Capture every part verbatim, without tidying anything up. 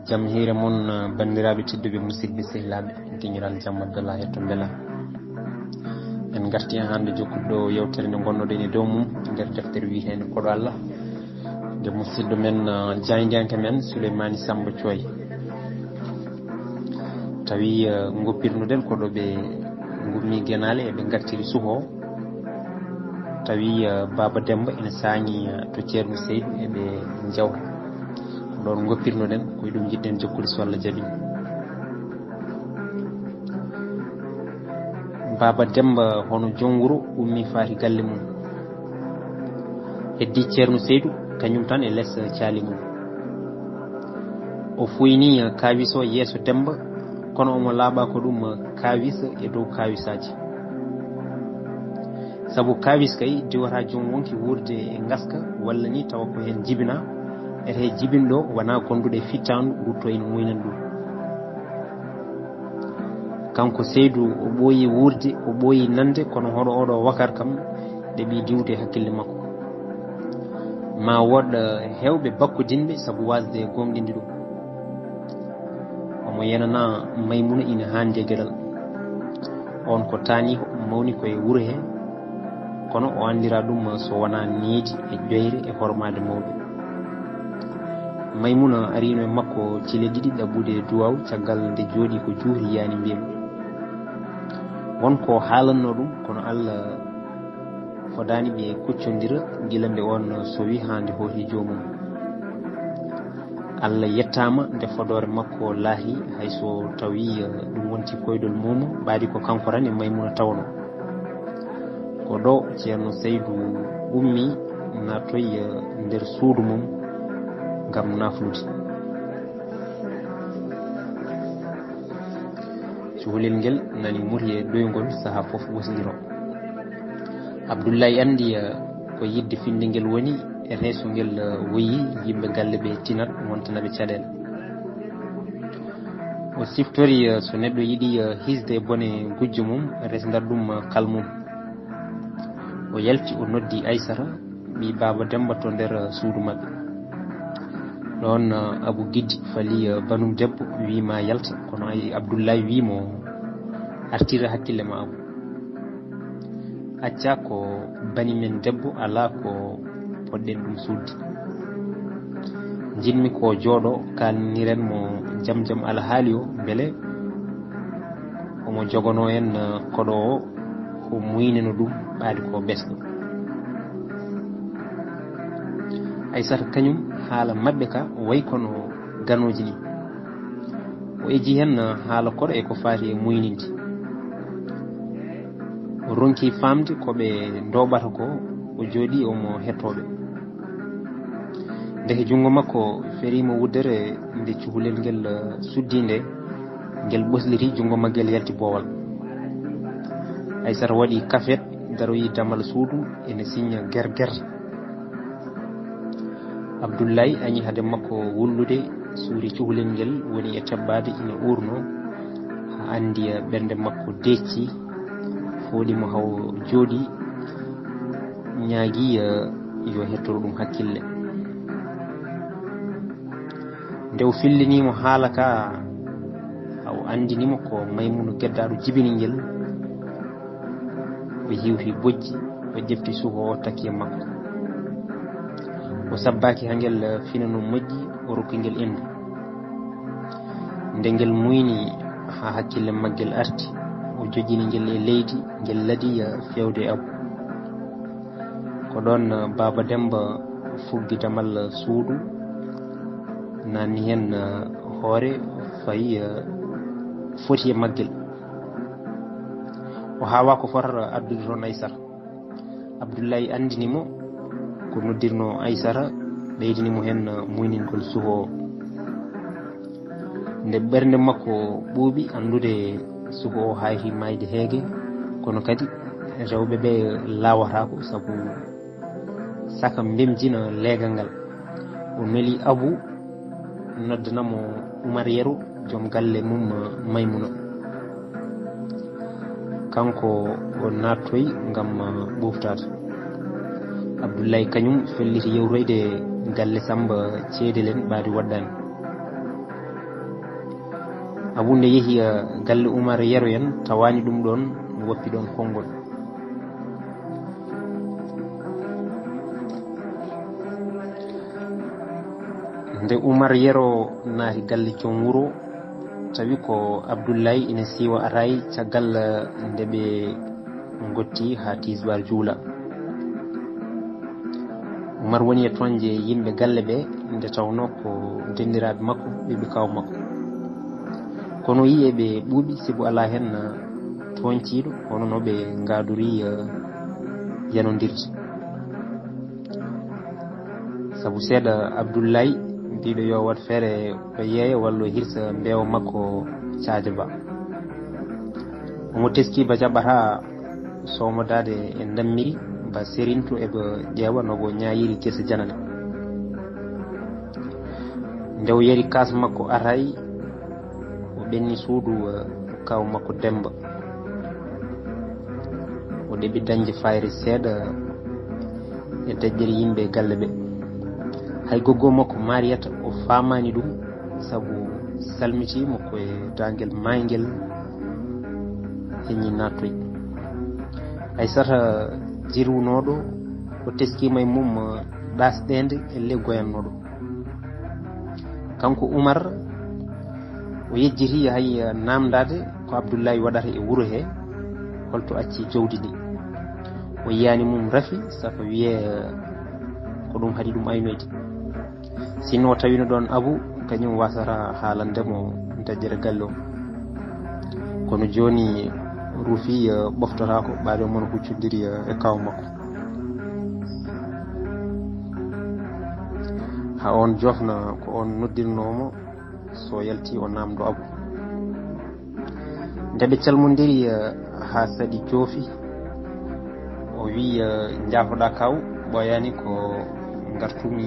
Jam hiire mon, eh, banndiraaɓe tedduɓe, musidɓe sehilaaɓe, giñiral jam Abdallah e to mbela. En ngarti hannde jokkude ɗo yewtere nde ngonnoɗen e dow mum nder deftere wiyeteende Koɗo Allah, nde musidɗo men, eh, jaayndiyanke men Souleymani Samba Thioye. Tawi, eh, ngoppirnoɗen ko ɗo ɓe ngummi Genaale, eɓe ngartiri suho. Tawi, eh, Baaba Demba ina saañi, eh, to Ceerno Seydu, eɓe njawta. Ko ɗoon ngoppirnoɗen, ko e ɗum njiɗɗen jokkude so Allah jaɓi. Baaba Demba hono joom wuro ummi faati galle mum. Heddi Ceerno Seydu, kañum tan e les caali mum. O fuyni kaawis o yeeso Demba, kono omo laaɓa ko ɗum kaawis e dow kaawisaaji. Sabu kaawis kay diwata joom wonki wuurde e ngaska, walla ni tawa ko heen jibina, ete jibinɗo wona gonduɗo e fittaandu rutto ina muynani ɗum. Kanko Seydu o ɓooyi wuurde, o ɓooyi nande, kono hoɗo oɗo wakar kam ɗeɓi diwde e hakkille makko. Ma wood, eh, heewɓe bakkodinɓe sabu waasde gooŋɗinde ɗum. Omo yenana Maymuna ina haandi e geɗal. On ko taaniiko, mawni ko e wuro he, kono o anndira ɗum so wona needi e ƴoyre e hormaade mawɓe. Maymuna ariino e makko cile ɗiɗi ɗaɓɓude duwaaw, caggal nde jooɗi ko juuri yani mbiyam. Won ko haalanno ɗum, kono Allah fodaani ɓe kuccondira gila nde on sowi haa nde hooti joomum. Allah yettaama nde fodoore makko laahi, hay so tawi, eh, ɗum wonti koyɗol mum, ɓaadi ko kanko tan e Maymuna tawno. Ko ɗo Ceerno Saydu ummi, naatoyi, eh, nder suudu mum ngam naflude. Cukalel ngel nani muti e ɗoyngol, saha fof wosindiro. Abdullahi anndi, eh, ko yidde finnde ngel woni, e reeso ngel, eh, woyi, yimɓe galle ɓe tinat, wontana ɓe caɗeele. O siftori, eh, so neɗɗo yiɗi, eh, hisde e bone gujjo mum, resndat ɗum, eh, kal mum. O yalti, o noddi Aysata, ɓii Baaba Demba, to nder, eh, suudu maɓɓe. Ɗoon, eh, Abu Giddi fali, eh, banum debbo, wii ma yalta, kono ay Abdullahi wii mo, artira hakkille ma, Abu. Acca ko bani men debbo, alaa ko poɗɗen ɗum suuɗde. Njiɗmi ko jooɗo, kaalniren mo jam jam alhaali o, mbele omo jogonoo en, eh, koɗo o, o muynino ɗum, ɓaadi ko ɓesɗo. Aysata kañum, haala maɓɓe ka, way kono ganooji ni. O eji heen haala koɗo e ko faati e muyninde. O ronki faamde ko ɓe ndooɓata ko, o jooɗii omo hettooɓe. Ndeke junngo makko feriima wuddere nde cukalel ngel, eh, suddii nde, ngel ɓosliti junngo maggel yalti boowal. Aysata waɗi kafet, daroyi damal suudu, ene siñña ger ger. Abdullahi añi hade makko wullude, suuri cukalel ngel woni e teɓɓaade ina uurno, haa anndi, eh, ɓernde makko deecci, fooɗi mo haw jooɗi, ñaagi, eh, yo hettoru ɗum hakkille. Nde o fillini mo haala ka, haa o anndini mo ko Maymuna geddaaɗo jibini ngel, o hiwti bojji, o ƴefti suho o takki e makko. O sabbaaki haa ngel fina no moƴƴi, o rokki ngel innde. Nde ngel muyni haa hakkille maggel arti, o joƴƴini ngel e leydi, ngel ladi, eh, feewde e Abu. Ko ɗoon, eh, Baaba Demba fuggi damal suudu, naanni heen, eh, hoore, fayi, eh, foti e maggel. O haawaa ko fotata addude toon Aysata. Abdullahi anndini mo ko noddirnoo Aysata, ɓeydini mo heen, eh, muyningol suho o. Nde ɓernde makko ɓuuɓi anndude suko o hayti maayde heege, kono kadi rewɓe ɓe laawataako, sabu saka mbemjina leegal ngal. O neli Abu noddana mo Umar Yero, joom galle mum Maymuna. Kanko o naattoyi ngam ɓooftaade. Abdullahi kañum felliti yewtoyde galle Samba Ceedel en, ɓaadi waɗɗaani. Abu nde yehi, eh, galle Umar Yero en, tawani ɗum ɗon, woppi ɗon konngol. Nde Umar Yero naati galle joom wuro, tawi ko Abdullahi ina siiwa araay caggal, eh, nde ɓe ngotti haa tisbaar juula. Umar woni e toñde yimɓe galle ɓe, nde tawnoo ko denndiraaɓe makko, ɓiɓɓe kaaw makko. Kono yiyee ɓe ɓuuɓi, sibu alaa heen tooñtiiɗo, hono no ɓe ngaadori, eh, yanondirde. Sabu seeɗa Abdullahi, mbiɗo yo waɗ feere o yeeya walla o hirsa mbeewa makko caaja ba. Omo teski ba jaɓata somodaade e ndammiri ba serinto e ba ƴeewa no bo ñaayiri gese janane. Nde o yari kaas makko aray, o ɓenni suudu, eh, kaaw makko Demba. O ɗeɓi dañde fayre seeɗa e daƴƴere yimɓe e galle ɓe. Hay goggo makko Mariyata o faamaani ɗum, sabu salmitiimo ko e daangel maayngel heñi nattoy. Aysata jirwunooɗo o teskiima e mum ɗaasɗeende e le goyannooɗo. Kanko Umar, o yejjiti hay naamndaade ko Abdullahi waɗata e wuro he, holto acci jawdi ndi. O yiyaani mum rafi, saka wiyee ko ɗum haɗi ɗum aynoyde. Sinno o tawino ɗoon Abu, kañum wasata haalande mo daƴƴere galle o. Kono jooni rufi, eh, ɓoftotaako, ɓaade o mon huccondiri, eh, e kaaw makko. Ha on jofna ko on noddirnoo mo, so yalti o naamndo Abu. Nde ɓe calmondiri, eh, haa saɗi joofi, o wi, eh, "Njaafoɗaa kaaw, ɓooyaani ko ngartumi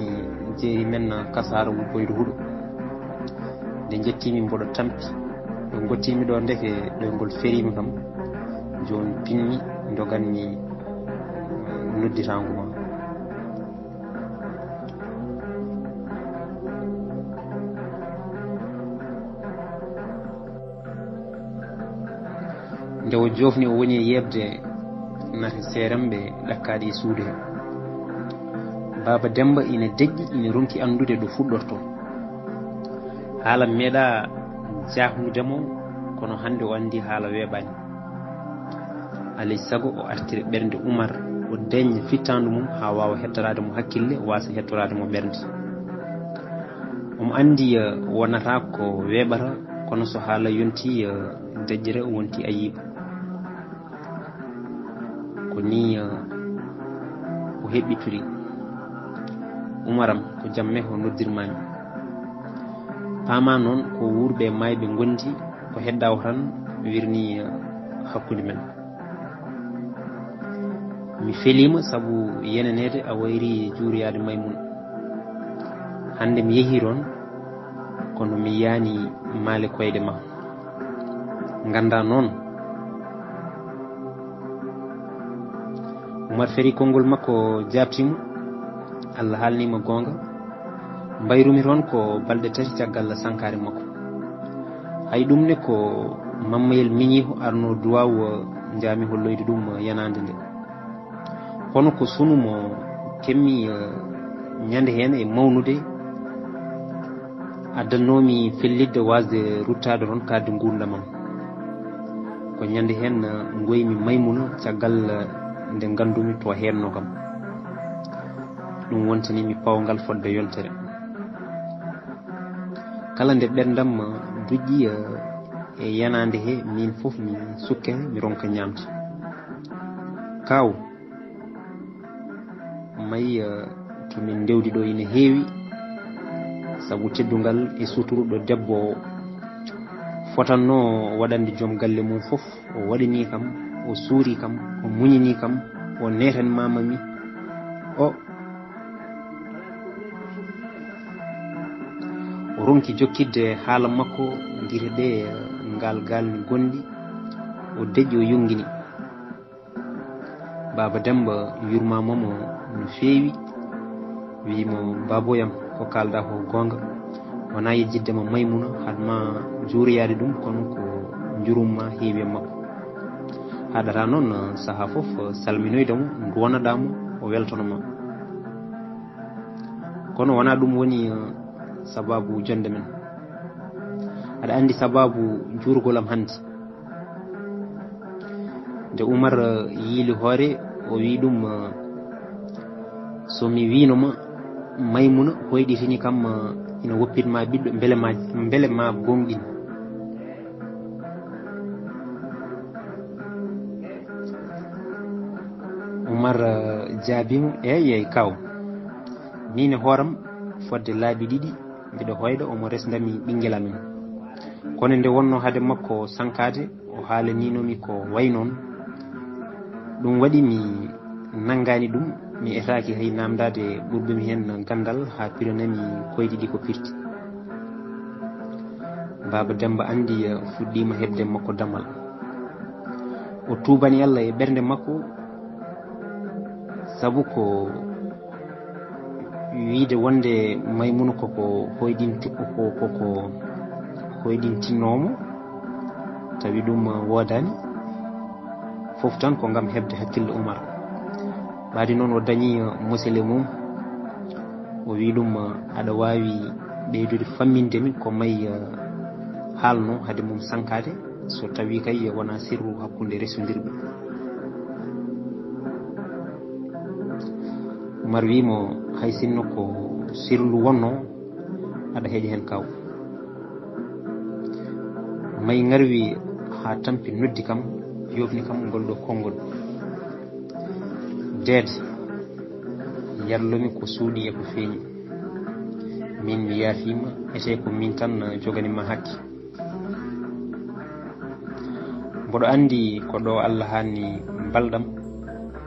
jeeri men Kasaara wujboyde huɗo. Nde njettimi mboɗo tampi, ɗo ngottimi ɗo ndeke ɗoyngol feriimi kam, jooni pinmi ndoganmi, eh, nodditaango ma." Nde o joofni, o woni e yeeɓde nate seeremɓe ɗakkaaɗi e suudu he. Baaba Demba ina deƴƴi, ina ronki anndude ɗo fuɗɗortoo. Haala meeɗaa jaahnude mo, kono hannde o anndi haala weeɓaani. Alay sago o artira ɓernde Umar, o deñña fittaandu mum haa waawa hettoraade mo hakkille, waasa hettoraade mo ɓernde. Omo anndi, eh, wonata ko weeɓata, kono so haala yonti, eh, deƴƴere wonti ayiba. Ko nii, eh, o heɓɓitiri. "Umaram, ko jamme o noddirmaami. Paama noon ko wuurɓe e maayɓe ngondi, ko hedda o tan wirni, eh, hakkunde men." Mi feliima sabu yeneneede a wayri juuriyaade Maymuna. Hannde mi yehii toon, kono mi yiyaani maale koyɗe ma. Nganndaa noon. Umar feri konngol makko, jaabtii mo. Allah haalnii mo goonga. Mbayrumi toon ko balɗe tati caggal sankaare makko. Hay ɗum ne ko Mammayel miñiiho arno duwaaw njaami holloyde ɗum yanaande nde. Kono ko sunu mo kemmi, eh, ñande heen e mawnude, addannoomi fellitde waasde ruttaade toon kaaddi nguurndam am. Ko ñande heen, eh, ngoymi Maymuna caggal, eh, nde nganndumi to heedno kam. Ɗum wontani mi pawngal fodde yontere. Kala nde ɓerndam duƴƴi, eh, e yanaande he, miin fof mi sukke, mi ronka ñaamde. Kaaw, may, eh, to min ndewdi ɗo ina heewi, sabu teddungal e suturu ɗo debbo o fotannoo waɗande joom galle mum fof. O waɗanii kam, o suuri kam, o muñinii kam, o neetani maama mi. O, o ronki jokkitde haala makko, gite ɗe ngal gal ni gonɗi, o deƴƴi, o yongini. Baaba Demba yurmaama mo no feewi, wiyi mo, "Baaboyam, ko kaalɗaa ko goonga." Wona yejjitde ma Maymuna, haɗ ma juuriyaade ɗum, kono ko njurum ma heewi e makko. Haɗata noon, eh, sahaa fof, eh, salminoyde mo, nduwanaɗaa mo, o weltono ma. Kono wona ɗum woni, eh, sabaabu jonnde men. Aɗa anndi sabaabu juurgol am hannde. Nde Umar, eh, yiili hoore, o wi ɗum, eh, "So mi wiino ma, Maymuna hoyɗitini kam, eh, ina woppit ma ɓiɗɗo, mbele ma, mbele ma gooŋɗin?" Umar, eh, jaabii mo, "Eey, eey, kaaw. Miin e hooram, fodde laabi ɗiɗi, mbiɗo hoyɗa, omo resndami ɓinngel amen." Kono nde wonnoo hade makko sankaade, o haalaniino mi ko wayi noon. Ɗum waɗi mi nanngaani ɗum, mi etaaki hay naamndaade ɓurɓe mi heen ganndal haa piranami koyɗi ɗi ko pirti. Baaba Demmba anndi, eh, fuɗɗiima heɓde makko damal. O tuubani Alla e ɓernde makko, sabu ko wiyde wonde Maymuna ko ko hoyɗinti-, ko, ko, ko hoyɗintinoomo, tawi ɗum woodaani, fof tan ko ngam heɓde hakkille Umar. Ɓaadi noon o dañi, uh, mosele mum, o wi ɗum, uh, "Aɗa waawi ɓeydude famminde mi ko may, uh, haalno hade mum sankaade, so tawi kay wona sirru hakkunde resondirɓe?" Umar wi mo, "Hay sinno ko sirlu wonno, aɗa heƴa heen kaaw." May ngarwi haa tampi noddi kam, yooɓni kam ngol ɗo konngol. "Deede, yarlumi ko suuɗi e ko feeñi. Min mi yaafiima, etee ko min tan jogani ma hakke. Mboɗo anndi ko ɗo Alla haanni balɗam,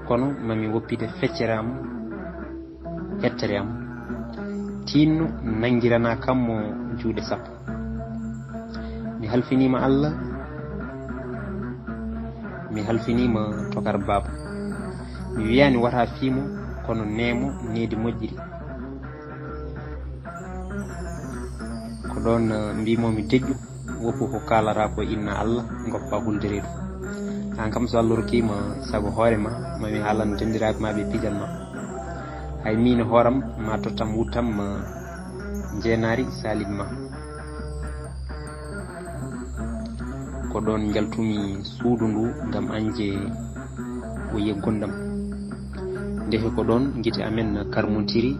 kono mami woppite feccere am, hettere am, tiinno nanngirana kam mo juuɗe sappo. Mi halfiniima Alla, mi halfiniima tokar baaba. Mi wiyaani wata fiimo, kono neemo needi moƴƴiri." Ko ɗoon, eh, mbiymoo mi deƴƴu, woppu ko kaalata ko inna Alla, ngoppa hulde reedu. Aan kam so Alla rokkiima sago hoore ma, ma mi haalan denndiraaɓe ma ɓe pijan ma. Hay miin e hooram ma tottam wuttam, eh, njeenaari saalid ma. Ko ɗoon njaltumi suudu ndu ngam añde o yeggonɗam. Ndeke ko ɗoon gite amen karmontiri,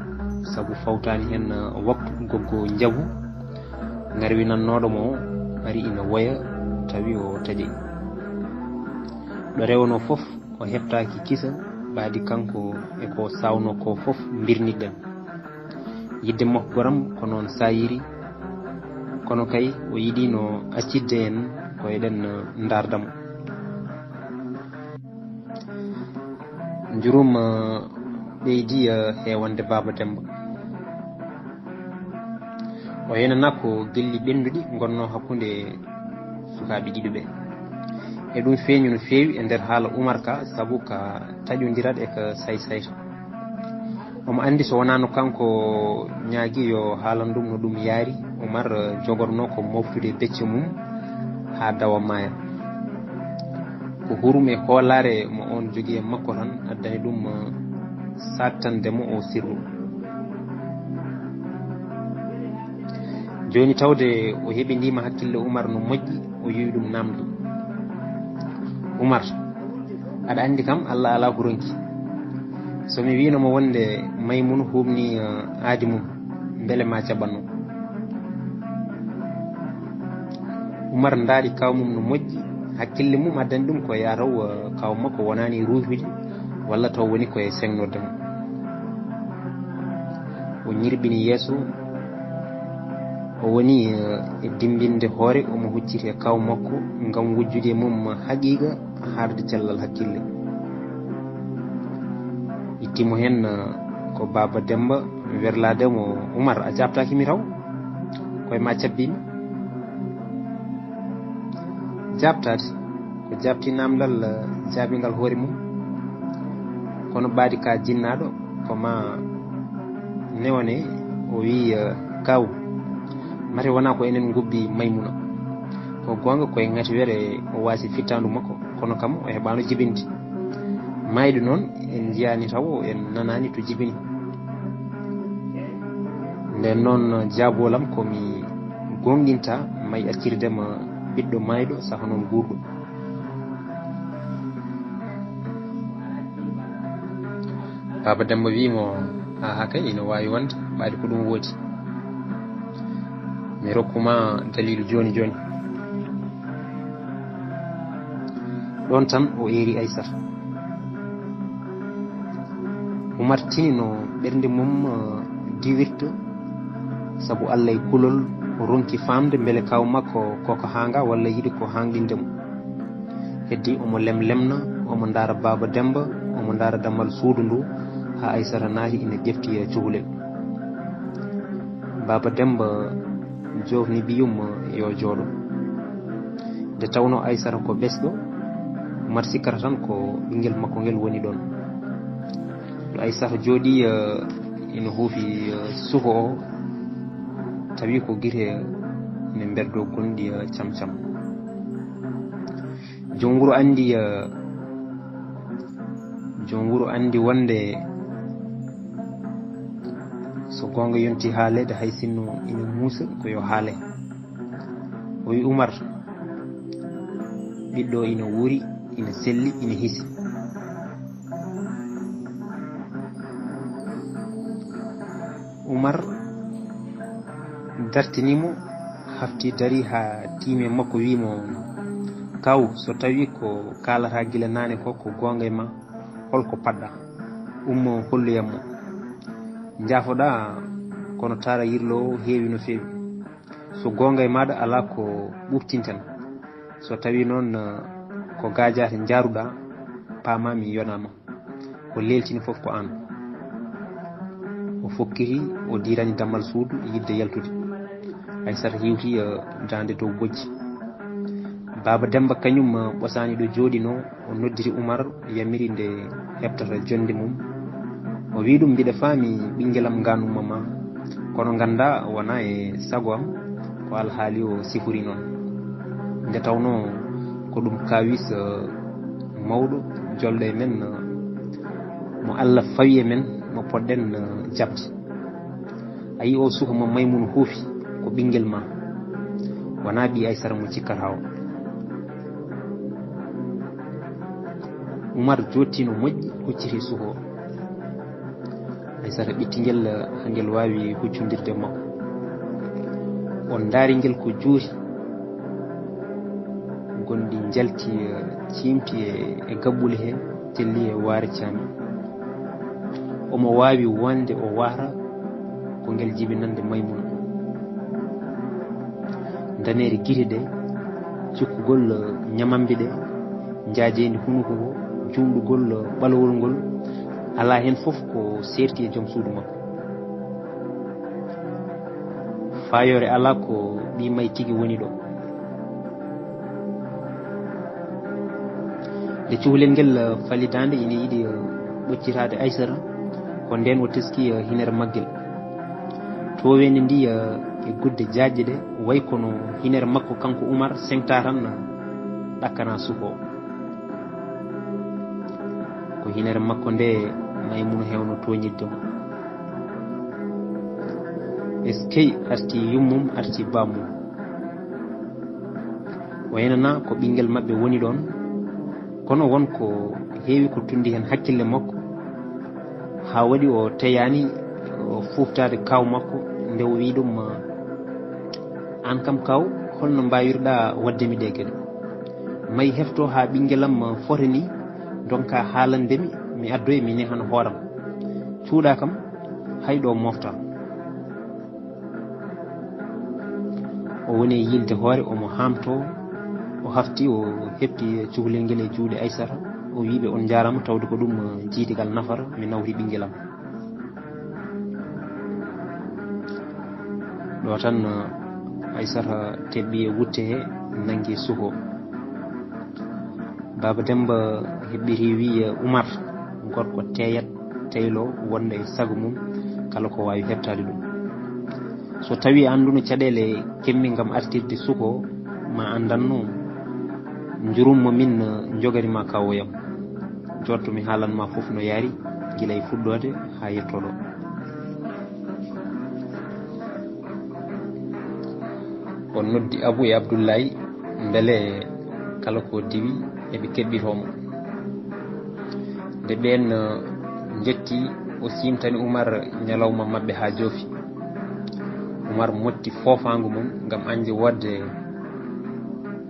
sabu fawtaani heen waktu goggo njabu ngarwinannooɗo mo ari ina woya, tawi o taƴi. Ɗo rewnoo fof, o heɓtaaki kisa, ɓaadi kanko e ko saawnoo ko fof mbirniɗen. Yidde makko goram ko noon saayiri, kono kay o yiɗiino accitde en ko eɗen ndaarda mo. Njurum, eh, ɓeydi, eh, heewande Baaba Demmba. O yenanaa ko gelli ɓennduɗi ngonnoo hakkunde sukaaɓe ɗiɗo ɓe. E ɗum feeñi no feewi e nder haala Umar ka, sabu ka taƴondirat e ka saysayta. Omo anndi so wonaano kanko ñaagi yo haalan ɗum no ɗum yaari, Umar jogorno ko moftude becce mum haa dawa maaya. Ko hurum e hoolaare mo on jogii e makko tan addani ɗum, eh, sattande mo o sirru. Jooni tawde o heɓindiima hakkille Umar no moƴƴi, o yewi ɗum namdi. Umar, aɗa anndi kam, Allah alaa ko ronki. So mi wiino mo wonde Maymuna huɓni, eh, aadi mum, mbele ma jaɓanno. Umar ndaari kaaw mum no moƴƴi, hakkille mum addani ɗum ko yaa taw, eh, kaaw makko wonaani e ruuhuuji, walla taw woni ko e seŋnorde mo. O ñirɓini yeeso, o woni, eh, e dimmbinde hoore, omo hucciti e kaaw makko ngam wujjude e mum haqiiqa, harde cellal hakkille. Itti mo heen, eh, ko Baaba Demmba werlaade mo, "Umar, a jaabtaaki mi taw? Ko e ma cabbi mi." Jaabtaade, ko jaabti naamndal, eh, jaabingal hoore mum. Kono ɓaadi ka jinnaaɗo, ko ma newne, o wiyi, eh, "Kaaw, Mate wonaa ko enen ngobbi Maymuna. Ko goonga, ko e ŋatiwere o waasi fittaandu makko, kono kam o heɓaano jibinde. Maayɗo noon, en njiyaani tawo, en nanaani to jibini. Nden noon, jaaboolam ko mi goonginta, may accirde ma ɓiɗɗo maayɗo, saka noon guurɗo. Baaba Demba wi'i mo, "Haa kay ina waawi wonde, ɓaade ko ɗum woodi. Mi rokku ma daliilu jooni jooni." Ɗoon tan o eeri Aysata. Umar tini no ɓernde mum, eh, diwirta, sabu Alla e kulol o ronki faamde mbele kaaw makko koko haanga walla yiɗi ko haangɗinde mo. Heddi omo lemlemna, omo ndaara Baaba Demba, omo ndaara dammal suudu ndu, haa Aysata naati ina ƴefti e cukalel. Baaba Demba joofni ɓiyum yo jooɗo. Nde tawnoo Aysata ko ɓesɗo, Umar sikkata tan ko ɓinngel makko ngel woni ɗoon. Ɗo Aysata jooɗii, eh, ina huufi, eh, suko o, tawi ko gite ina mberdo gonɗi, eh, cam cam. Joom wuro anndi, eh, joom wuro anndi wonde so goonga yonti haaleede, hay sinno ina muusa, ko yo haale. O wi Umar, ɓiɗɗo ina wuuri, ina selli, ina hisi. Umar dartini mo, hafti dari haa tiimi e makko, wi mo, "Kaw, so tawi ko kaalata gila naane ko, ko goonga e ma, holko paɗɗa? Ummo, holloyam mo. Njaafoɗa, kono taara yirlo o heewi no feewi. So goonga e maaɗa, alaa ko ɓuuɓtinten. So tawi noon, eh, ko gaajaate njaaruɗa, paama mi yonaama. Ko leeltini fof ko aan." O fokkiti, o diirani dammal suudu, yiɗde yaltude. Aysata hiwti, eh, daande dow bojji. Baaba Demba kañum, eh, ɓosaani ɗo jooɗinoo, o nodditi Umar, yamiri nde heɓtata jonnde mum. O wi ɗum, "Mbiɗa faami ɓinngelam nganumma ma, kono ngannda wonaa e sago am ko alhaali o sifori noon. Nde tawnoo ko ɗum kaawis, eh, mawɗo jolɗo e men, eh, mo Alla fawi e men, mo poɗɗen, eh, jaɓde. A yii o suka mo Maymuuna huufi, ko ɓinngel ma, wonaa ɓii Aysata mo cikkataa o." Umar jooɗtii no moƴƴi, hucciti suka o. Aysata ɓitti ngel, haa ngel waawi huccondirde e makko. O ndaari ngel ko juuti, gonɗi njalti, eh, ciimti e, e gaɓɓule he, telli e waare caami. Omo waawi wonde o waara ko ngel jibinannde Maymuna. Ndaneeri gite ɗe, cukkugol, eh, ñamambi ɗe, njaajeendi hunuko ngo, juumɗugol, eh, ɓalowol ngol, alaa heen fof ko seerti e joom suudu makko. Faayoore alaa, ko ɓii may tigi woni ɗo. Nde cukalel ngel, eh, falidaande ina yiɗi, eh, ɓoccitaade Aysata, ko ndeen o teski, eh, hinere maggel. Tooweende ndi, eh, e gudde jaajɗe ɗe, way kono hinere makko kanko Umar seŋta tan, eh, ɗakkana suka o. Ko hinere makko nde Maymuna hewno tooñirde mo. Eskey, arti yummum, arti bammum. O yenana ko ɓinngel maɓɓe woni ɗoon, kono won ko heewi ko tunndi heen hakkille makko, haa waɗi o teyaani o fuuftaade kaaw makko, nde o wi ɗum, "Aan kam kaaw, holno mbaawirɗa waɗde mi ɗee geɗe? May hefto haa ɓinngelam fota ni, ndonka haalande mi, mi addoya mi nehana hooram. Cuuɗa kam, hay ɗo mofta." O woni e yiilde hoore, omo haamtoo, o hafti, o heɓti cukalel ngel e juuɗe Aysata, o wi ɓe, "On njaaraama, tawde ko ɗum, eh, jiydigal nafata, mi nawri ɓinngelam." Ɗo tan, eh, Aysata teɓɓi e wutte he, nanngi suka o. Baaba Demba heɓɓiti wi, eh, "Umar, gorko teeyat, teylo, wonda e sago mum, kala ko waawi heɓtaade ɗum." So tawi a annduno caɗeele kemmi ngam artirde suko, ma anndanno njurum mo min njogani ma kawoyam. Jotto mi haalan ma fof no yaari, gila e fuɗɗoode haa yettoɗo. On noddi Abu e Abdullahi, mbele kala ko diwi eɓe keɓɓitoo mo. Nde ɓeen, eh, njetti, o siimtani Umar ñalawma maɓɓe haa joofi. Umar motti foofaango mum ngam añde woodde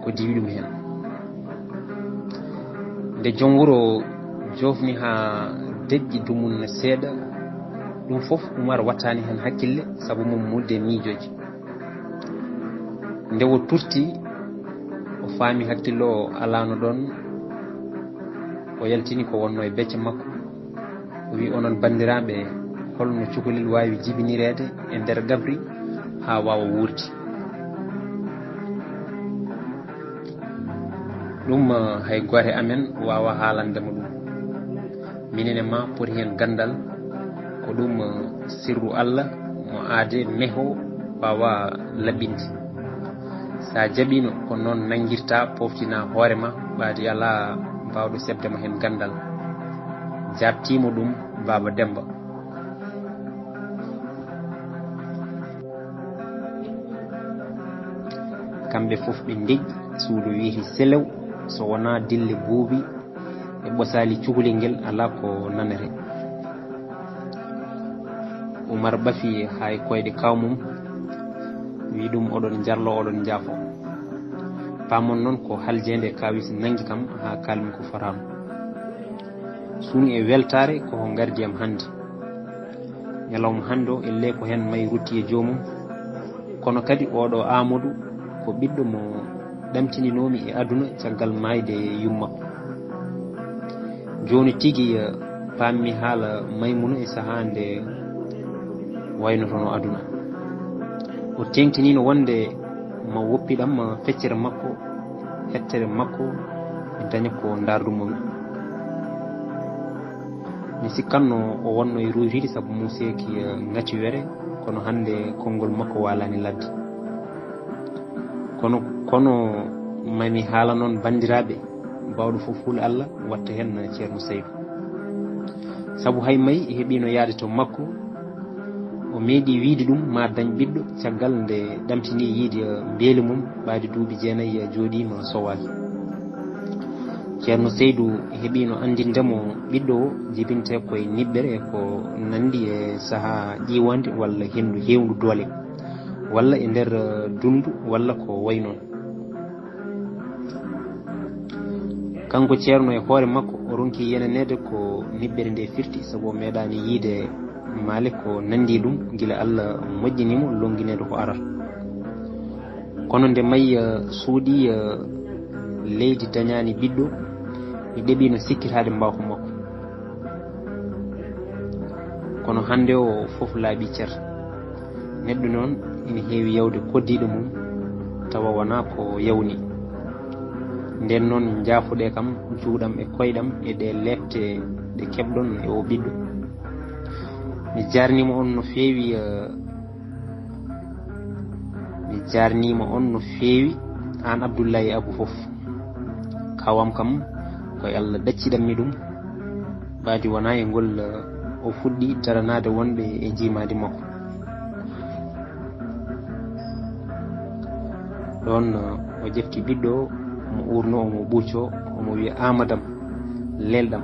ko diwi ɗum heen. Nde joom wuro joofni haa deƴƴi dumunna seeɗa, ɗum fof Umar wattaani heen hakkille, sabu mum muudde miijooji. Nde o turti, o faami hakkillo o alaano ɗoon, o yaltini ko wonno e becce makko. O wi, "Onon banndiraaɓe, holno cukalel waawi jibinireede e nder gabri haa waawa wuurde?" Ɗum, eh, hay gooto e amen waawaa haalande mo ɗum. Minen e ma poti heen ganndal, ko ɗum, eh, sirru Allah mo aade meho waawaa laɓɓinde. So a jaɓiino, ko noon nanngirta, pooftina hoore ma, ɓaadi alaa baawɗo seɓde ma heen ganndal. Jaabtiima ɗum Baaba Demmba. Kamɓe fof ɓe ndeƴƴi, suudu wiiti selew, so wonaa dille buubi e ɓosaali cukalel ngel alaa ko nanere. Umar ɓafi haa e koyɗe kaaw mum, wi ɗum, "Oɗon njarlo, oɗon njaafo. Paamon noon ko haljeende kaawis nanngi kam haa kaalmi ko fotaano. Suun e weltaare ko ko ngardi am hannde. Ñalawma hannde o, ellee ko heen mayi rutti e joomum. Kono kadi oɗo Aamadu ko ɓiɗɗo mo ɗamtininoomi e aduna caggal maayde yummakko. Jooni tigi, eh, paammi haala Maymuna e sahaa nde waynotono aduna. O teeŋtiniino wonde ma woppiɗam feccere makko, hettere makko, mi daña ko ndaardumomi." Mi sikkanno o wonno e ruuytiide sabu muuseeki, eh, ŋati were, kono hannde konngol makko waalaani ladde. Kono, kono mami haala noon banndiraaɓe, baawɗo fof hul Allah, watta heen Ceerno Saydu. Sabu hay may heɓiino yahde to makko, o meeɗi wiyde ɗum ma dañ ɓiɗɗo caggal nde ɗamtini yiide mbeeli mum ɓaade duuɓi jeenayi jooɗiima sowaaki. Ceerno Saydu heɓiino anndinde mo ɓiɗɗo o jibinte koye niɓɓere e ko nanndi e sahaa ƴiiwande walla henndu heewndu doole, walla e nder, eh, dunndu, walla ko wayi noon. Kanko Ceerno e hoore makko o ronki yenaneede ko niɓɓere nde firti, sabu o meeɗaani yiide maale ko nanndi ɗum gila Allah moƴƴini mo lonngineede ko arata. Kono nde mayya suuɗi, eh, leydi dañaani ɓiɗɗo, mi ɗeɓiino sikkitaade mbaawka makko. Kono hannde o fof laaɓi cer. Neɗɗo noon ina heewi yawde koddiiɗo mum, tawa wonaa ko yawni. Ndeen noon, njaafuɗe kam juuɗam e koyɗam e ɗe leepte ɗe keɓɗon e o ɓiɗɗo. Mi jaarniima on no feewi, eh, mi jaarniima on no feewi, aan Abdullahi Abu fof. Kawam kam, ko Allah ɗacciɗammi ɗum. Ɓaadi wonaa e ngol, eh, o fuɗɗi daranaade wonɓe e njiimaandi makko. Ɗoon, eh, o ƴefti ɓiɗɗo o, omo uurno, omo ɓuuccoo, omo wiya, "Aamadam, lelɗam."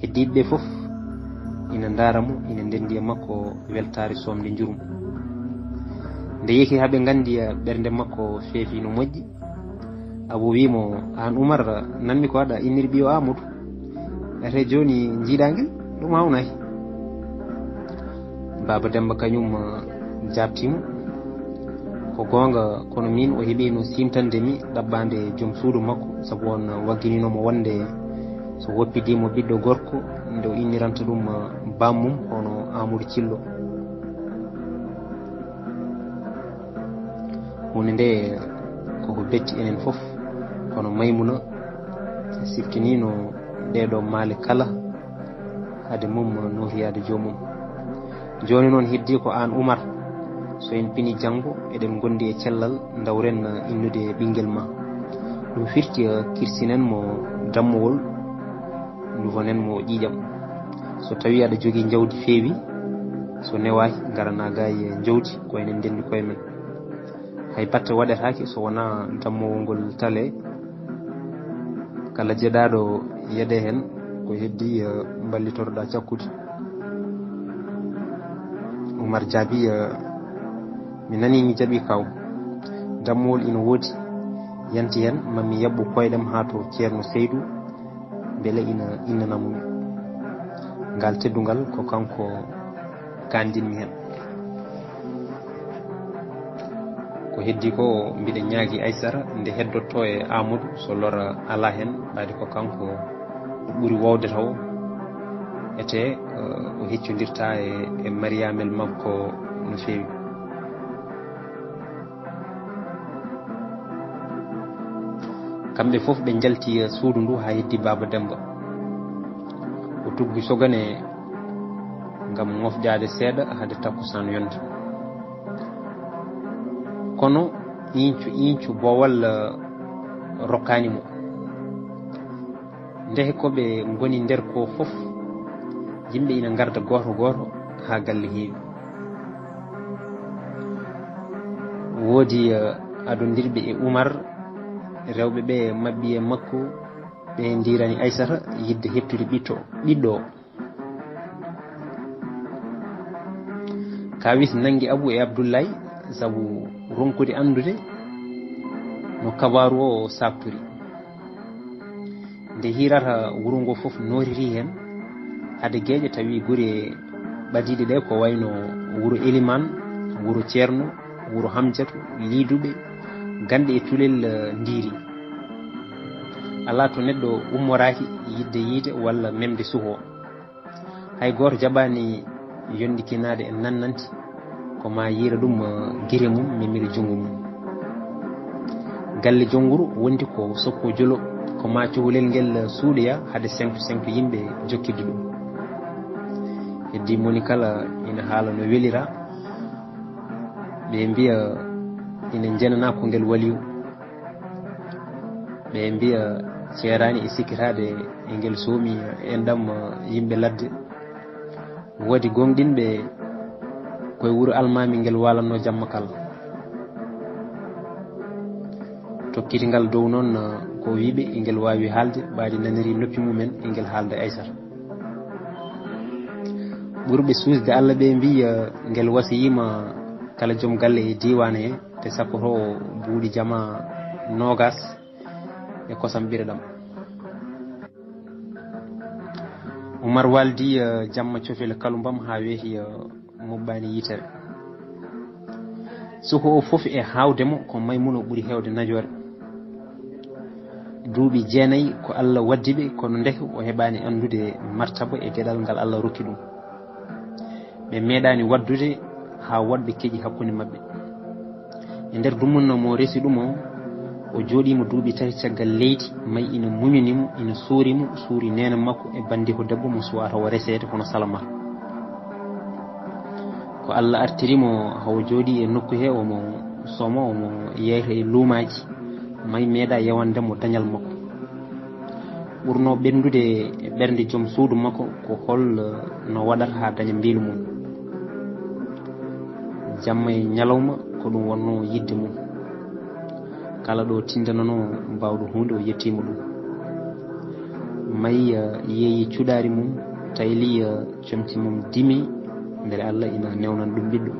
Heddiiɓe ɓee fof ina ndaara mo, ina ndenndi e makko weltaare soomde njurum. Nde yehi haa ɓe nganndi, eh, ɓernde makko feefi no moƴƴi, Abu wii mo, "Aan Umar, nanmi ko aɗa inniri ɓiyo Aamadu. Ete jooni njiiɗaa ngel, ɗum hawnaaki." Baaba Demmba kañum, eh, jaabtii mo, "Ko goonga, kono miin o heɓiino siimtande mi ɗaɓɓaande joom suudu makko, sabu on wagginiino mo wonde so woppidii mo ɓiɗɗo gorko, nde o inniranta ɗum, eh, baammum hono Aamadu Cillo." Huunde nde koko betti enen fof, kono Maymuna siftiniino ɗeeɗo maale kala hade mum nootoyaade joomum. Jooni noon heddii ko aan Umar, So en pini janngo, eɗen ngondi e cellal, ndawren innude ɓinngel ma. Ɗum firti, eh, kirtinen mo dammowol, ndufonen mo ƴiiƴam. So tawii aɗa jogii njawdi feewi, so newaaki, ngarana gaay e njawdi, ko enen ndenndi koye men. Hay batte waɗetaake so wonaa dammowol ngol tale. Kala jeɗaaɗo yeɗe heen, ko heddii, eh, mballitoroɗaa cakkude. Umar jaabi, eh, "Mi nanii, mi jaɓi kaw. Dammowol ina woodi, yanti heen, ma mi yaɓɓu koyɗam haa to Ceerno Seydu, mbele ina innana mo ngal teddungal, ko kanko kaandinmi heen." Ko heddii ko, mbiɗa ñaagi Aysara nde heddotoo e Aamadu, so lora alaa heen, ɓaade ko kanko ɓuri woowde tawo, etee, eh, o heccondirta e, e Mariyaamel makko no feewi. Kamɓe fof ɓe njalti e suudu ndu haa heddi Baaba Demmba. O tuggi sogane ngam ŋofƴaade seeɗa hade takkusaan yonde. Kono iincu iincu boowal, eh, rokkaani mo. Ndehe ko ɓe ngoni nder ko fof, yimɓe ina ngarda gooto gooto haa galle heewi. Woodi, eh, adondirɓe e Umar, rewɓe ɓe maɓɓi e makko, ɓe ndiirani Aysata yiɗde heɓtude ɓiɗɗo, ɓiɗɗo o. Kaawis nanngi Abu e Abdullaay sabu ronkude anndude no kabaaru o saaktori. Nde hiirata wuro ngo fof nooriri heen, hade geeƴe tawi gure ɓadiiɗe ɗe ko wayno wuro Elimaan, wuro Ceerno, wuro Hamjatu, Liiduɓe, Gannde e Tulel, eh, ndiiri. Alaa to neɗɗo ummoraaki yiɗde yiide walla memde suho. Hay gooto jaɓaani yondikinaade e nannanti, ko maa yiira ɗum, eh, gire mum, memira junngo mum. Galle Jonnguru wondi ko Sokko Jolo, ko maa cukalel ngel suuɗoya hade sentu sentu yimɓe jokkirde ɗum. Heddii moni kala ina haala no welira, ɓe mbiya ina njenanaa ko ngel waliyu. Ɓe mbiya ceeraani e sikkitaade e ngel soomi enɗam yimɓe ladde. Woodi gooŋɗinɓe koye wuro almaami ngel waalanno jamma kala. Tokkiti ngal dow noon, ko wiiɓe ngel waawi haalde, ɓaadi naniri noppi mumen ngel haalda Aysata. Ɓurɓe suusde Alla ɓe mbiya ngel wasiyiima kala joom galle e diiwaan he, te sakkotoo buuɗi jama noogas e kosam ɓireɗam. Umar waaldi, eh, jamma cofel kalumbam haa weeti, eh, muɓɓaani yitere. Suko o fof e haawde mo ko Maymuna ɓuri heewde najoore. Duuɓi jeenayi ko Alla waddi ɓe, kono ndeke o heɓaani anndude martaba e geɗal ngal Alla rokki ɗum. Ɓe meeɗaani waɗdude haa woɗɓe keƴi hakkunde maɓɓe. E nder dumunna mo resi ɗum o, o jooɗiima duuɓi tati caggal leydi, May ina muñani mo, ina suuri mo, suuri neene makko e banndiiko debbo mo suwaa tawa reseede hono Salamata. Ko Alla artiri mo haa o jooɗii e nokku he, omo sooma, omo yeyta e luumaaji, May meeɗaa yewande mo dañal makko. Ɓurnoo ɓenndude e ɓernde joom suudu makko ko hol no waɗata haa daña mbiilu mum. Jamma e ñalawma ko ɗum wonnoo yiɗde mum. Kala ɗo tindananoo baawɗo huunde, o yettiima ɗum. May, eh, yeeyi cuɗaari mum, tayli, eh, comci mum dimi, mbele Alla ina newnan ɗum ɓiɗɗo.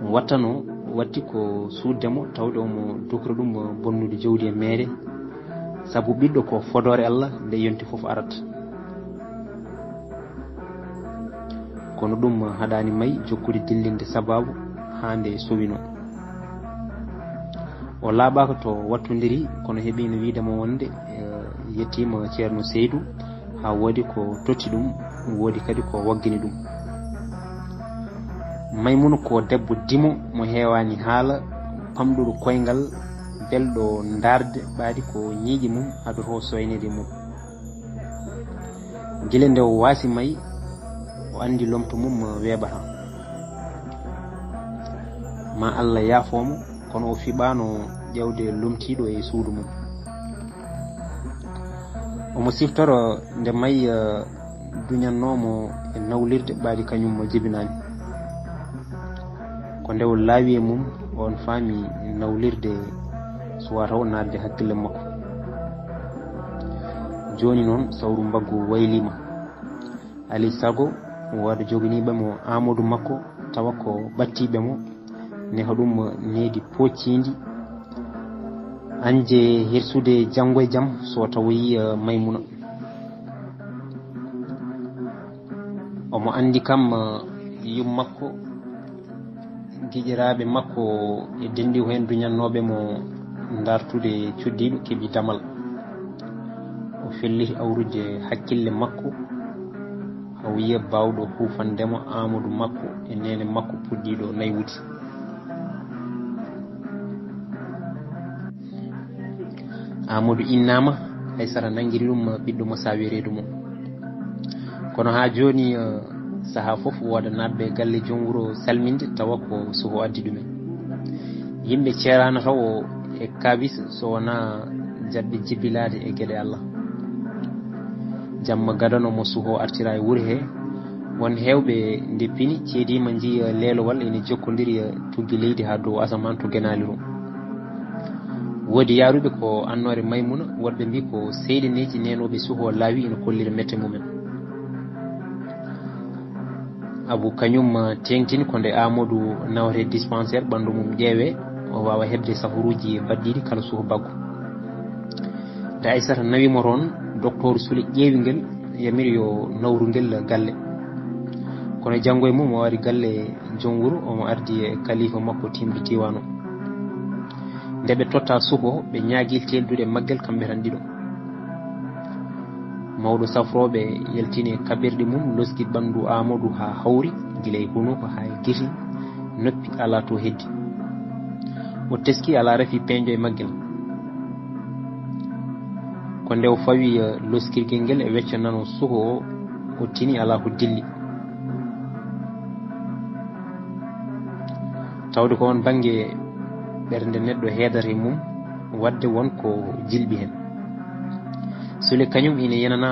Mo wattanoo, watti ko suuɗde mo, tawde omo dukra ɗum, eh, bonnude jawdi e meere, sabu ɓiɗɗo ko fodoore Alla, nde yonti fof arat. Kono ɗum haɗaani May jokkude dillinde sabaabu haa nde sowino. O laaɓaaka to wattondiri, kono heɓiino wiide mo wonde, eh, yettiima Ceerno Seydu, haa woodi ko totti ɗum, woodi kadi ko waggini ɗum. Maymuna ko debbo dimo mo heewaani haala, pamɗuɗo koyngal, belɗo ndaarde, ɓaadi ko ñiiƴe mum adotoo soyneede mum. Gila nde o waasi May, o anndi lomto mum weeɓata. Ma Allah yaafoo mo, kono o fiɓaano ƴeewde lomtiiɗo e suudu mum. Omo siftoro nde May, eh, duñannoo mo e nawlirde ɓaadi kañum mo jibinaani. Ko nde o laawi e mum, oon faami nawlirde suwaa taw naatde hakkille makko. Jooni noon, sawru mbaggu wayliima. Alii sago, wooda joginiiɓe mo Aamadu makko, tawa ko ɓadtiiɓe mo, neha ɗum needi pocciindi, añde hirsude janngo e jam so tawoyi, eh, Maymuna. Omo anndi kam, eh, yum makko, giƴiraaɓe makko e denndi ko heen duñannooɓe mo dartude cuddiiɗo keɓi damal. O felliti awrude hakkille makko, haa o yiya baawɗo huufande mo Aamadu makko e neene makko puɗɗiiɗo naywude. Aamadu innaama, Aysata nanngiri ɗum ɓiɗɗo mo saawi reedu mum. Kono haa jooni, eh, sahaa fof wooda naatɓe galle joom wuro salminde tawa ko suho addi ɗumen. Yimɓe ceeraano tawo e kaabis so wonaa jaɓɓe jibbilaade e geɗe Allah. Jamma gadano mo suho artira e wuro he, won heewɓe nde pini ceediima njiya leelowal ene jokkondiri e tuggi leydi haa dow asamaan to genaali rum. Woodi yaaruɓe ko annoore Maymuna, woɗɓe mbii ko seyɗaneeji neenooɓe suho laawi ina kollira mette mumen. Abu kañum, eh, teeŋtini ko nde Aamadu nawetee dispensaire, ɓanndu mum ƴeewee, o waawa heɓde safaruuji baɗɗiiɗi kala suho baggu. Nde Aysata nawi mo toon, doktoor Sule ƴeewi ngel, yamiri yo nawru ngel galle. Kono janngo e mum o ari galle joom wuro, omo ardi e kalifa makko tiimɗo diiwaan o. Nde ɓe totta suho, ɓe ñaagii teeldude maggel kamɓe tan ɗiɗo. Mawɗo safrooɓe yaltini e kaɓirɗe mum, loski ɓanndu Aamadu haa hawri, gila e hunuko haa e gite, noppi, alaa to heddi. O teski, alaa rafi peeñɗo e maggel. Ko nde o fawi, eh, loskirgel ngel e wecco nano suho o, o tini alaa ko dilli. Tawde ko oon bannge ɓernde neɗɗo heedata e mum, waɗde won ko jilɓi heen. Sule kañum ina yenana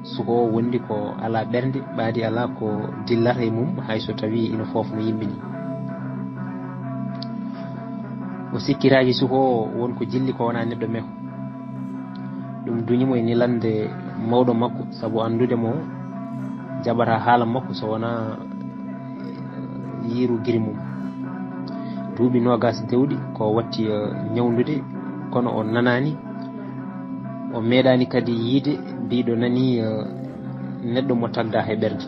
suho o wondi ko alaa ɓernde, ɓaadi alaa ko dillata e mum, hay so tawii ina foofno yimɓe ni. O sikkiraaki suho o won ko jilli ko wonaa neɗɗo meho. Ɗum duñi mo e nilande mawɗo makko, sabu anndude mo jaɓata haala makko so wonaa yiiru giri mum. Duuɓi noogas dewɗi ko watti, eh, ñawndude, kono o nanaani. O meeɗaani kadi yiide biiɗo nani, eh, neɗɗo mo tagda he ɓernde.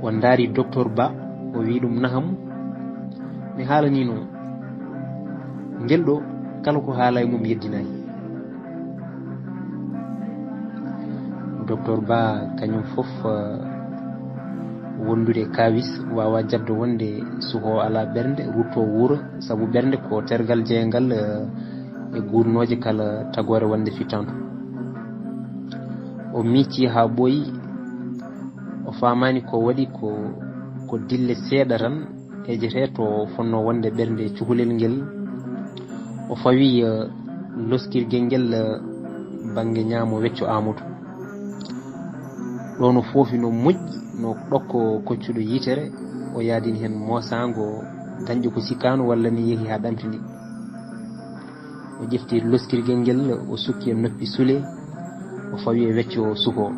O ndaari Doktor Ba, o wi ɗum, "Naham, mi haalaniino ngel ɗo, kala ko haala e mum yeddinaani." Doktor Ba kañum fof, eh, wondude kaawis, waawa jaɓde wonde suho alaa ɓernde, rutto wuuro, sabu ɓernde ko tergal jeeyngal, eh, e guurnooje kala tagoore wonde fittaandu. O miicci haa ɓooyi, o faamaani ko waɗi ko, ko dille seeɗa tan, ejete to fonnoo wonde ɓernde cukalel ngel. O fawi, eh, loskirgel ngel, eh, bannge ñaamo wecco Aamadu. Ɗo no foofi no moƴƴi, no ɗokko koccuɗo yitere, o yaadini heen moosaango dañƴo ko sikkaano walla ni yehi haa ɗamtini. O ƴefti loskirgel ngel, o sukki e noppi Sule, o fawi e wecco suko.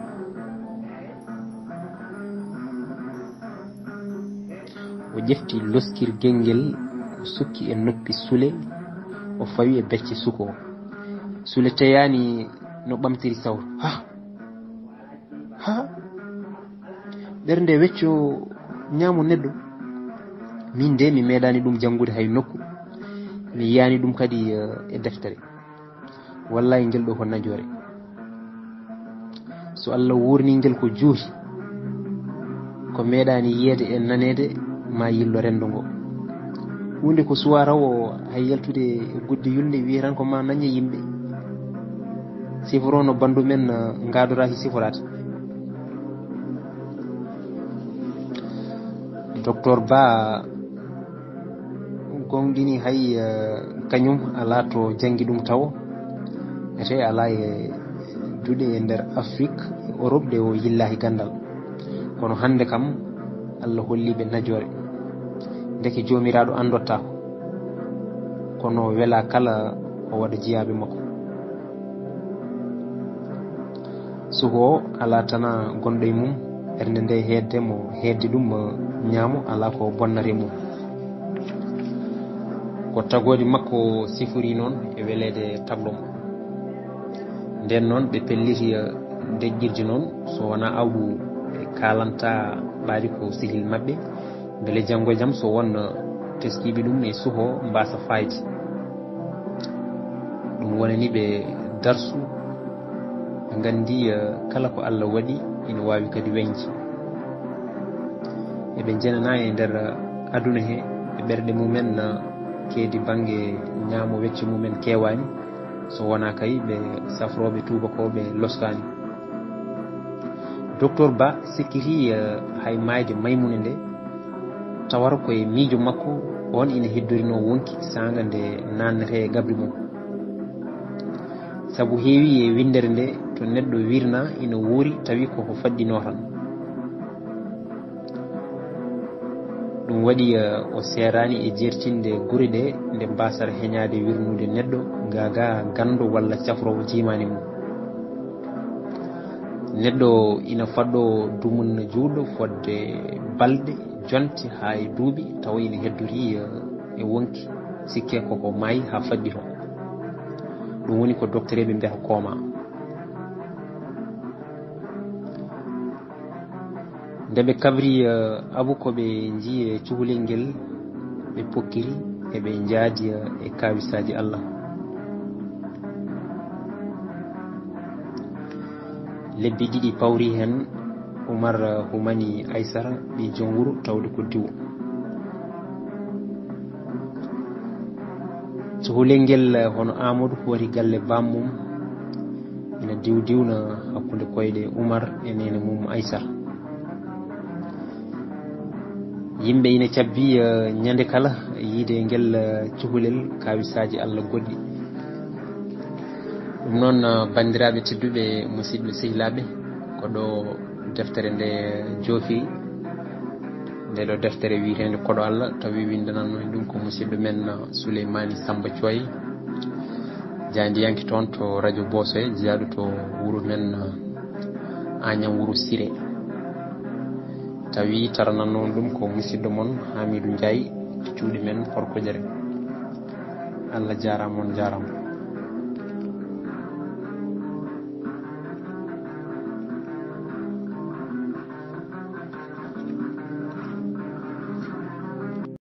O ƴefti loskirgel ngel, o sukki e noppi Sule, o fawi e becce suko. Sule teyaani no ɓamtiri sawru. Ha! Ha! Ɓernde wecco ñaamo neɗɗo. Min de mi meeɗaani ɗum janngude hay nokku. Mi yiyaani ɗum kadi, eh, e deftere. Wallahi, ngel ɗo ko najoore. So Allah wuurni ngel ko juuti, ko meeɗaani yiyeede e naneede ma yillo renndo ngo. Huunde ko suwaa taw o hay yaltude e gudde yulnde wiya tan ko ma naññe yimɓe. Siforo no banndum en, eh, ngaadoraaki siforaade. Docteur Ba Gonɗini hay eh, kañum alaa to janngi ɗum tawo, ete alaa e duɗe e nder Afrik e Europe ɗe o yillaaki ganndal. Kono hannde kam, Allah holli ɓe najoore. Ndeke Joomiraaɗo anndottaako, kono wela kala o waɗa jiyaaɓe makko. Suho o alaa tana gonɗo e mum, ɓernde nde heedde mo heedde ɗum ñaamo alaa ko bonnata e mum. Ko tagoodi makko sifori noon e weleede tagɗo mo. Ndeen noon ɓe pelliti eh, deƴƴirde noon, so wonaa awdu ɓe kaalanta ɓaadi ko sehil maɓɓe, mbele janngo e jam so won eh, teskiiɓe ɗum e suho mbaasa faayde. Ɗum wonani ɓe darsu, ɓe nganndi eh, kala ko Allah waɗi ina waawi kadi weñde. Eɓe njenana e nder eh, aduna he e ɓerɗe mumen eh, keedi bannge ñaamo wecce mumen keewaani, so wonaa kay ɓe safrooɓe tuubakooɓe loskaani. Docteur Ba sikkiti eh, hay maayde Maymuna nde, tawata ko e miijo makko on ina heddorinoo wonki saanga nde naannete e gabri mum. Sabu heewi e winndere nde, to neɗɗo wirna ina wuuri tawi koko faɗɗinoo tan. Ɗum waɗi eh, o seeraani e jeertinde gure ɗe nde mbasata heñaade wirnude neɗɗo gaaga ganndo walla cafroowo jiimaandi mum. Neɗɗo ina faɗɗo dumunna juulɗo fodde balɗe, jonte haa e duuɓi tawa ina heddorii eh, e wonki sikke koko maayi haa faɗɗitoo. Ɗum woni ko doktoreeɓe mbiyata coma. Nde ɓe kabri eh, abu ko ɓe njiyi e cukalel ngel, ɓe pokkiri eɓe njaadi eh, e kaawisaaji Allah. Lebbi ɗiɗi pawri heen, Umar eh, humani Aysara ɓii joom wuro tawde ko diwo. Cukalel ngel eh, hono Aamadu hooti galle bammum, ina diwdiwna hakkunde koyɗe Umar e neene mum Aysara. Yimɓe ina cabbi eh, ñande kala yiide ngel eh, cukalel kaawisaaji Allah goɗɗi. Ɗum noon eh, banndiraaɓe tedduɓe, musidɓe sehilaaɓe, ko ɗo deftere nde joofi. Nde ɗo deftere wiyeteende Koɗo Allah, tawi winndananno en ɗum ko musidɗo men eh, Suleymaani Samba Coy, jaandiyanke toon to radio Boosoye, jeyaaɗo to wuro men eh, Añam wuro Sire. Tawi tarananno on ɗum ko musidɗo mon Hamidou Ndiaye, cuuɗi men Horkojere. Allah jaaraama, on jaaraama.